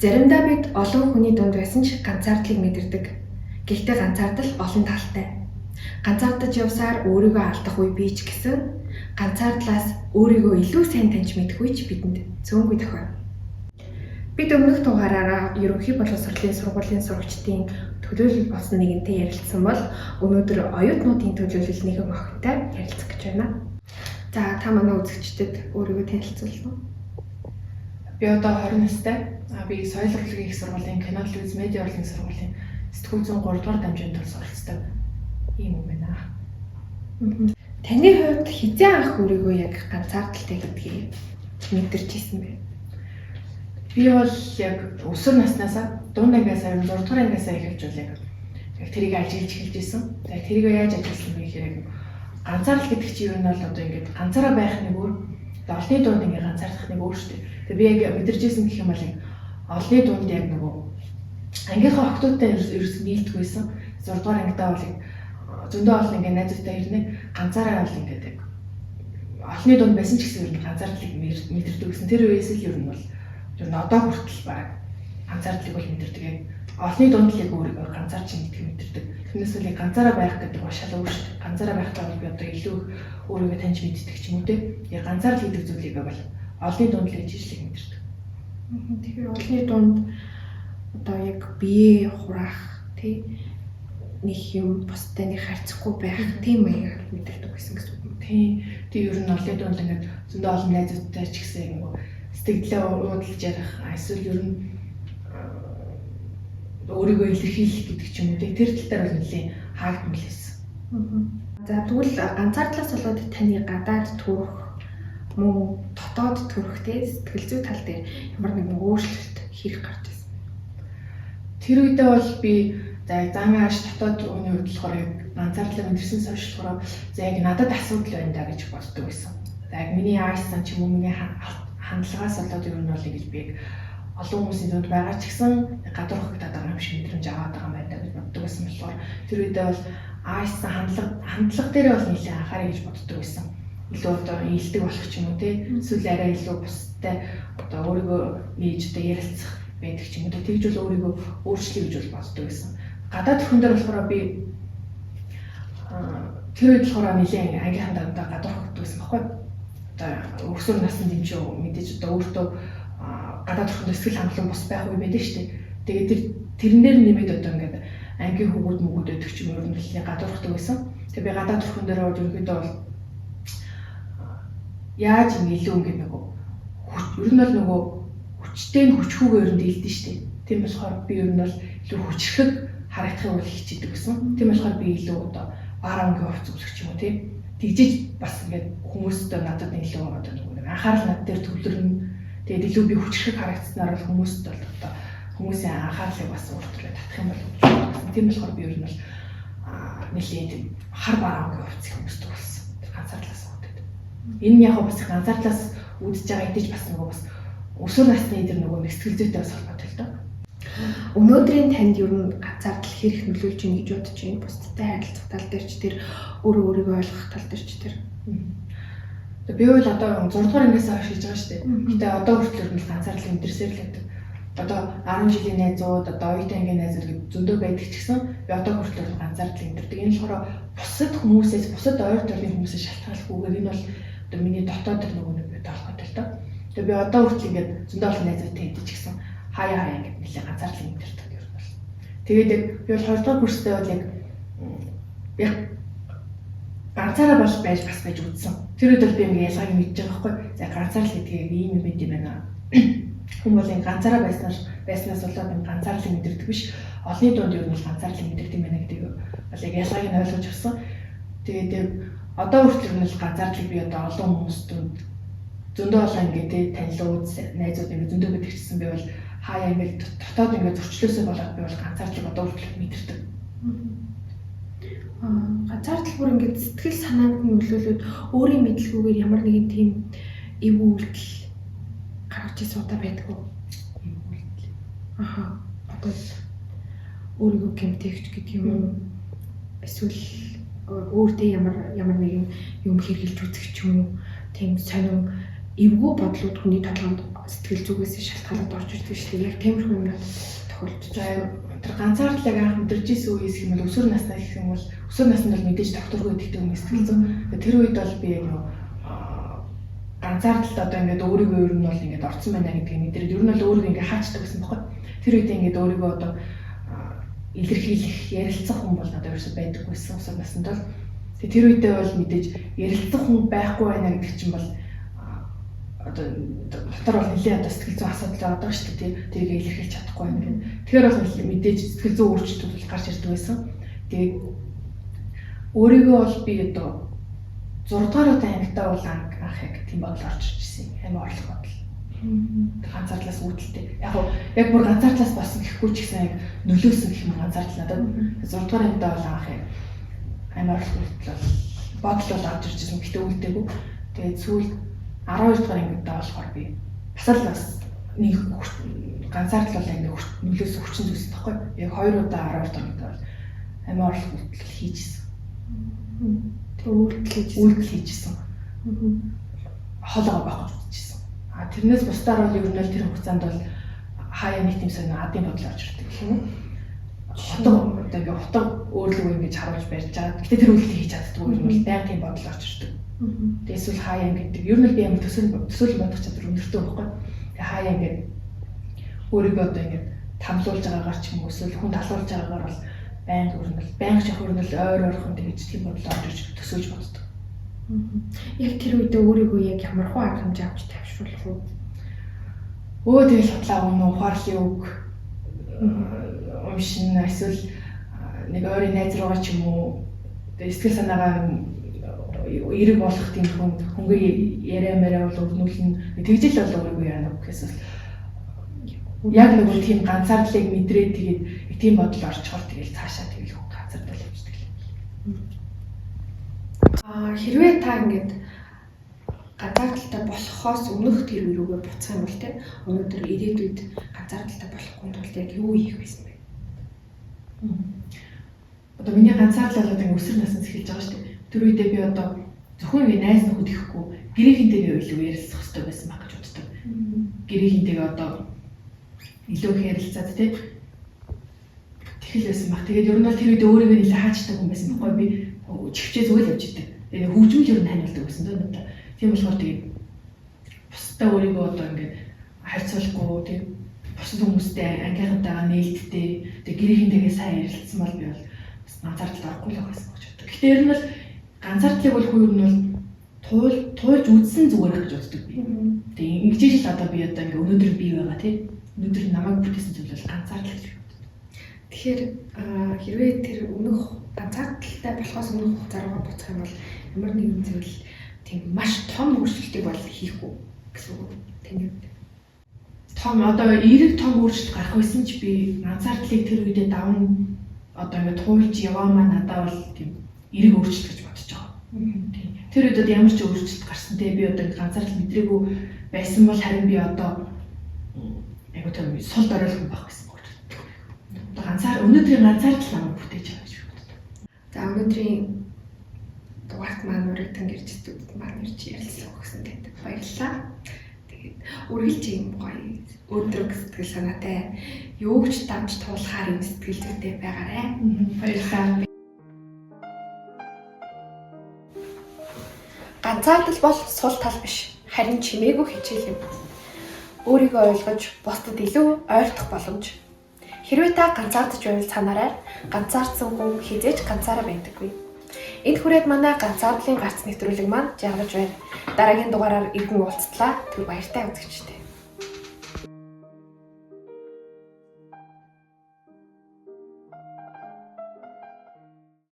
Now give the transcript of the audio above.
Заримдаа бид олон хүний дунд байсан ч ганцаардлыг мэдэрдэг. Гэхдээ ганцаардал олон талтай. Ганцаардаж явсаар өөрийгөө алдах үе бий ч гэсэн ганцаардлаас өөрийгөө илүү сайн таньж мэдэх үе ч бидэнд цөөнгүй тохино. Бид өмнөх дугаараараа ерөнхий боловсролын сургуулийн сурагчдын төлөөлөл болсон нэгэнтэй ярилцсан бол өнөөдөр оюутнуудын төлөөлөл нэгэн охинтой ярилцах гэж байна. За, та манай үзэгчдэд өөрийгөө танилцуулна уу? Би одоо 20 настай. Би соёл урлагийн их сургуулийн кино, телевиз, медиа урлагийн сургуулийн сэтгүүл зүйн 3 дугаар дамжинд тул суралцдаг ийм юм байна. Таны хувьд хэзээ анх өөрийгөө яг ганцаардaltaй гэдгийг мэдэрч ирсэн бэ? Би бол яг өсвөр наснаасаа, дунд ангиасаа, 6 дугаар ангиасаа эхэлж бол яг тэрийг ажиглаж эхэлж исэн. Яг тэрийг яаж ажигласан бэ гэхээр яг ганцаардал гэдэг чинь ер нь бол одоо ингээд ганцаараа байх нэг өөр, олонний дунд ингээд ганцаардах нэг өөр шүү дээ. Тэгээ би яг мэдэрч исэн гэх юм бол яг олонний дунд яг нөгөө ангийнхаа охтуудтай ерөөс нийлдэг байсан. 6 дугаар ангидаа бол яг зөндөө олон ингээд найзуудтай ирнэ. Ганцаараа бол ингээд яг олонний дунд байсан ч гэсэн ер нь ганцаардлыг мэдэрдэг гэсэн. Тэр үеэс л ер нь бол ер нь одоо хүртэл баг ганцаардлыг бол мэдэрдэг. Яг олонний дунд л яг өөрийгөө ганцаарч юм гэдгийг мэдэрдэг. Тэрнээс л яг ганцаараа байх гэдэг ба шал өөр шүү дээ. Ганцаараа байхдаа бол би одоо илүү их өөрийгөө таньж мэддэг ч юм уу те. Яг ганцаарл гэдэг зүйлийг бол олонний дунд л ижил мэдэрдэг. Тэгэхээр олонний дунд одоо яг бие хураах тий нэг юм бусдад нэг харьцахгүй байх тийм маягаар мэдэрдэг байсан гэсэн үг юм. Тий. Тэг ер нь олонний дунд ингээд зөндөө олон найзуудтай ч гэсэн яг сэтгэлдээ уудалж ярих, эсвэл ер нь өөрийгөө илэрхийлэх гэдэг ч юм уу. Тэр тал дээр бол нэлийн хаагдмал байсан. За, тэгвэл ганцаардлаас болоод таны гадаад төрөх мөн дотоод төрөх те сэтгэл зүй тал дээр ямар нэгэн өөрчлөлт хэрэг гарч ирсэн? Тэр үедээ бол би за зан ааш дотоод хүний хувьд болохоор яг ганцаардлаа мэдэрсэн хойш болохоор за яг надад асуудал байна да гэж боддог байсан. За, яг миний аашсан ч юм уу, миний хандлагаас болоод ер нь бол ингэж би олон хүмүүсийн дунд байгаа ч гэсэн гадуур хөгдөд байгаа юм шиг мэдрэмж аваад байгаа юм байна да гэж боддог байсан болохоор тэр үедээ бол аашсан хандлага дээрээ бол нэлээд анхаарай гэж боддог байсан. Илүү одоо ээлдэг болох ч юм уу те, эсвэл арай илүү бусдтай одоо өөрийгөө нээж одоо ярилцах байдаг ч юм уу те, тэгж бол өөрийгөө өөрчлөе гэж бол боддог байсан. Гадаад төрхөн дээр болохоор би тэр үед болохоор нэлээд ангийнхаа дандаа гадуур хөгдөг байсан байхгүй. Одоо өсвөр наснд юм чи мэдээж одоо өөртөө гадаад төрхөнд сэтгэл хангалуун бус байх үе байдаг шүү дээ. Тэгээд тэрэн дээр нэмээд одоо ингээд ангийн хөвгүүд мөгүүд байдаг ч юм уу, ер нь нэлээд гадуурхдаг байсан. Тэгээд би гадаад төрхөн дээр бол ерөнхийдөө бол яаж юм илүү ингээд нөгөө ер нь бол нөгөө хүчтэй нь хүчхүүгээр ер нь дийлдэн шүү дээ. Тийм болохоор би ер нь бол илүү хүчрхэг харагдахыг бол хичээдэг гэсэн. Тийм болохоор би илүү одоо бараангийн хувцас өмсөх ч юм уу, тийм. Тэгжиж бас ингээд хүмүүстээ надад илүү одоо нөгөө нэг анхаарал над дээр төвлөрнө. Тэгээд илүү би хүчрхэг харагдсанаар бол хүмүүст бол одоо хүмүүсийн анхаарлыг бас өөртөө татах юм болов гэж бодсон. Тийм болохоор би ер нь бол нэлээд тийм хар бараангийн хувцас өмсдөг болсон. Тэр ганцаардлаас үүдээд. Энэ нь яг бас ганцаардлаас үүдэж байгаа идэж бас нөгөө бас өсвөр насны тэр нөгөө нэг сэтгэл зүйтэй бас холбоотой л доо. Өнөөдрийн танд ер нь ганцаардал хэр их нөлөөлж байна гэж бодож байна? Бусдтай харилцах тал дээр ч тэр, өөрөө өөрийгөө ойлгох тал дээр ч тэр. Би бол одоо 6 дугаар ангиас хойш хийж байгаа шүү дээ. Гэтэ одоо хүртэл ер нь ганцаардлын мэдэрсээр л байдаг. Одоо 10 жилийн найзууд, одоо оюутан ангийн найзууд гэж зөндөө байдаг ч гэсэн би одоо хүртэл ер нь ганцаардлын мэдэрдэг. Энэ болохоор бусад хүмүүсээс, бусад ойр тойрны хүмүүсээс шалтгааллахгүйгээр энэ бол одоо миний дотоод тэр нөгөө нэг биетэй холбоотой л доо. Тэгээ би одоо хүртэл ингээд зөндөө олон найзуудтай хэдий ч гэсэн хаяа хаяа ингээд нэлээд ганцаардлын мэдэрдэг ер нь бол. Тэгээд яг би бол 2 дугаар курстэй бол яг ганцаараа бол байж бас байж үзсэн. Тэр үед бол би ингээд ялгааг мэдэж байгаа байхгүй. За, ганцаарлал гэдгийг ийм юм байд юм байна. Хүн бол ингээд ганцаараа байснаас болоод энэ ганцаарлыг мэдэрдэг биш. Олонний дунд ер нь бол ганцаарлыг мэдэрдэг юм байна гэдгийг бол яг ялгааг нь ойлгож авсан. Тэгээд яг одоо хүртэл ер нь бол ганцаардлыг би одоо олон хүмүүс дунд зөндөө олон ингээд те танилуд, найзууд ингээд зөндөө байдаг чсэн би бол хаяа ингээд дотоод ингээд зөрчлөөсөө болоод би бол ганцаардлыг одоо хүртэл мэдэрдэг. Ганцаардал бүр ингээд сэтгэл санаанд нь нөлөөлөөд өөрийн мэдлгүйгээр ямар нэгэн тийм эв үйлдэл гаргаж ирсэн удаа байдаг уу? Эв үйлдэл. Аха. Одоо өөрийгөө гэмтээгч гэдэг юм уу? Эсвэл өөртөө ямар ямар нэгэн юм хэрэгжилж үзэх ч юм уу? Тийм сонин эвгүй бодлууд хүний толгойд сэтгэл зүгээс шалтгаалаад орж ирдэг шүү дээ. Яг тиймэрхүү юмнууд тохиолдож байна. Тэр ганцаардлыг анх мэдэрч ирсэн үеэс гэх юм бол өсвөр наснаа гэх юм бол өсвөр наснд бол мэдээж тогтворгүй гэдэгтэй хүмүүс сэтгэл зүй. Тэр үед бол би яг нөгөө ганцаардалд одоо ингээд өөрийгөө ер нь бол ингээд орцсон байна гэдгийг мэдэрээд ер нь бол өөрийгөө ингээд хаачдаг гэсэн бохоо. Тэр үед ингээд өөрийгөө одоо илэрхийлэх, ярилцах хүн бол надад ерөөсөй байдаггүйсэн өсвөр наснд бол. Тэгээ тэр үедээ бол мэдээж ярилцах хүн байхгүй байна гэдэг чинь бол одоо дотор бол нэлээд одоо сэтгэл зүйн асуудал байгаа шүү дээ. Тэрийг илэрхийлж чадахгүй байна гэдэг. Тэгэхээр бол мэдээж сэтгэл зүйн өөрчлөлтүүд бол гарч ирдэг байсан. Тэгээд өөрийгөө бол би одоо 6 дугаар удаа ангидаа бол анх яг тийм бодол орж ирсэн юм. Амар орлох бодол. Ганцаардлаас үүдэлтэй. Яг уу яг бүр ганцаардлаас болсон гэхгүй ч гэсэн яг нөлөөсөн гэх юм ганцаардал надад. 6 дугаар ангидаа бол анх яг амар орлох бодол бол авч ирж байсан. Гэтэ үүдээгүй. Тэгээд сүүлд 12 дугаар ангидаа болохоор би бас л бас нэг ганцаардал бол ингээ нөлөөсөн хүчин зүйлс тахгүй. Яг 2 удаа 12 дугаар ангидаа бол амар орлох үйлдэл хийжсэн. Тэр үйлдэл хийжсэн. Хоолойгоо байхгүй үзчихсэн. А тэрнээс бусдаар бол ер нь л тэр хугацаанд бол хаяа нэг тийм сонин адын бодол орж ирдэг гэх юм уу. Утга одоо ингээ утга өөрлөгөө ингэж харуулж барьж байгаа. Гэтэ тэр үйлдэл хийж чаддгүй юм бол байнгын бодол орж ирдэг. Тэгээ эсвэл хаяа гэдэг. Ер нь л би амар төсөөлөн бодох чадвар өндөртэй байхгүй. Тэгээ хаяа ингээд өөрийгөө одоо ингээд тамлуулж байгаагаар ч юм уу эсвэл хүн талуулж байгаагаар бол байнга ер нь л байнга шохор нь л ойр ойрхон тэгэж тийм бодол орж ирж төсөөлж боддог. Яг тэр үедээ өөрийгөө яг ямар хуу арга хэмжээ авч тайвшруулах вэ? Өө тэгэл худлаа өмнө ухаарлын үг уншин эсвэл нэг ойрын найз руугаа ч юм уу сэтгэл санаагаа эрэг болох тийм хүн хөнгө яриа мараа бол өрнүүлнэ. Тэгж л бол өөрийгөө яана гэхээс бол яг нөгөө тийм ганцаардлыг мэдрээд тэгээд тийм бодол орчхоор тэгэл цаашаа тэгэл хүн ганцаардал явждаг юм. Хэрвээ та ингээд ганцаардaltaй болохоос өмнөх тэр үе рүүгээ буцах юм бол те өнөөдөр ирээдүйд ганцаардaltaй болохгүй тулд яг юу хийх байсан бэ? Одоо миний ганцаардлал одоо ингэ өсвөр наснаас эхэлж байгаа шүү дээ. Тэр үедээ би одоо зөвхөн ингэ найз нөхөд ихгүй гэрийнхэнтэйгээ илүү ярилцах хэрэгтэй байсан байх гэж боддог. Гэрийнхэнтэйгээ одоо илүү их ярилцаад те тэгэл байсан баг. Тэгээд ер нь бол тэр үед өөрийгөө нэлээд хаачдаг хүн байсан байхгүй би чивчээ зүгээр л явж идэг. Тэгээд хөгжмөл ер нь ханиулдаг байсан дөө надад. Тийм болохоор тэгээд бусдаа өөрийгөө одоо ингээд харьцуулахгүй тийм бусад хүмүүстэй ангийнхантайгаа нээлттэй тэгээд гэрийнхэнтэйгээ сайн ярилцсан бол би бол бас ганцаардалд орохгүй л байсан гэж боддог. Гэхдээ ер нь бол ганцаардлыг бол хүн ер нь бол туулж үзсэн зүгээр гэж боддог би. Тэгээд ингэж л одоо би одоо ингээд өнөөдөр би байгаа тийм өнөөдөр намайг бүтээсэн зүйл бол ганцаардал гэж боддог. Тэгэхээр хэрвээ тэр өмнөх ганцаардaltaй болохоос өмнөх хугацаа руугаа буцах юм бол ямар нэгэн зүйл тийм маш том өөрчлөлтийг бол хийхгүй гэсэн үг таны хувьд. Том одоо эерэг том өөрчлөлт гарах байсан ч би ганцаардлыг тэр үедээ даван одоо ингээд туулж яваамаа надад бол тийм эерэг өөрчлөлт гэж бодож байгаа. Тийм. Тэр үед одоо ямар ч өөрчлөлт гарсан те би одоо ингээд ганцаардал мэдрээгүй байсан бол харин би одоо айгуу тийм сул дорой хүн байх гэсэн үг. Одоо ганцаар өнөөдрийн ганцаардал намайг бүтээж байгаа гэж боддог. За өнөөдрийн дугаарт маань урагдан гэрч студид маань ирж ярилцлага өгсөн танд баярлалаа. Тэгээд үргэлж ийм гоё өдрөг сэтгэл санаатай юугч дамж туулахаар юм сэтгэл зүйтэй байгаарай. Баярлалаа. Ганцаардал бол сул тал биш, харин чимээгүй хичээл юм. Өөрийгөө ойлгож, бусдад илүү ойртох боломж. Хэрвээ та ганцаардаж байвал санаарай. Ганцаардсан хүн хэзээ ч ганцаараа байдаггүй. Энд хүрээд манай ганцаардлын гарц нэвтрүүлэг маань жаргаж байна. Дараагийн дугаараар иргэн уулзтлаа. Түр баяртай үзэгчдээ.